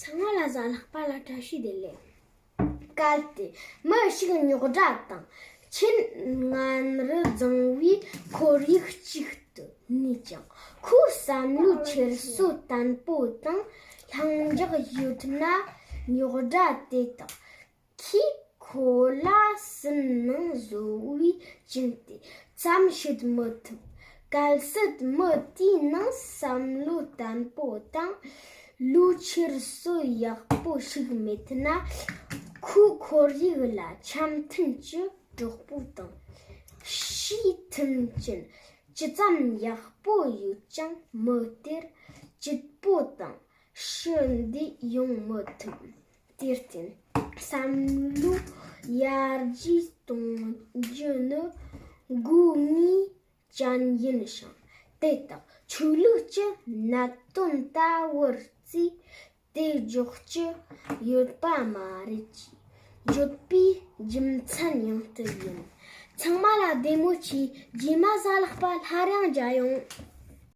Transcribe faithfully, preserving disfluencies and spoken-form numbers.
ཚང་མ་ལ་གཟའ་ལྷག་པ་ལ་བཀྲ་ཤིས་བདེ་ལེགས། གལ་ཏེ་མི་ཞིག་རྙོག་དྲ་དང་ཆེས་ངན་རུལ་རྫིང་བའི་ཁོར་ཡུག་ཅིག་ཏུ་གནས་ཀྱང་ཁོའི་བསམ་བློའི་འཁྱེར་སོ་བརྟན་པོ་དང་ལྷིང་འཇགས་ཡོད་ན། རྙོག་དྲ་དེ་དག་གིས་ཁོ་ལ་ཟིན་ནང་བཟོ་བའི་ཅིང་དེ་ཙམ་བྱེད་མི་ཐུབ། གལ་སྲིད་མི་དེའི་ནང་བསམ་བློ་བརྟན་པོ་དང་ལུས་འཁྱེར་སོ་ཡག་པོ་ཞིག་མེད་ན། ཁོའི་ཁོར་ཡུག་ལ་འཆམ་མཐུན་གྱི་གྲོགས་པོ་དང་ཤེས་མཐུན་ཅན་ཇི་ཙམ་ཡག་པོ་ཡོད་ཀྱང་མི་དེར་སྐྱིད་པོ་དང་ཞི་བདེ་ཡོང་མི་ཐུབ། དེར་བརྟེན་བསམ་བློ་ཡར་རྒྱས་གཏོང་རྒྱུ་ནི་དགོས་ངེས་ཅན་ཡིན་ཞིང་། དེ་དག་ཆོས་ལུགས་ཀྱི་གནད་དོན་ལྟ་བུར་བརྩིས་ཏེ་འཇོག་རྒྱུ་ཡོད་པ་མ་རེད་ཅེས་བརྗོད་པའི་རྒྱུ་མཚན་ཡང་དེ་ཡིན། ཚང་མ་ལ་བདེ་མོ་བྱོས། རྗེས་མ་གཟའ་ལྷག་པ་སླར་ཡང་མཇལ་ཡོང་།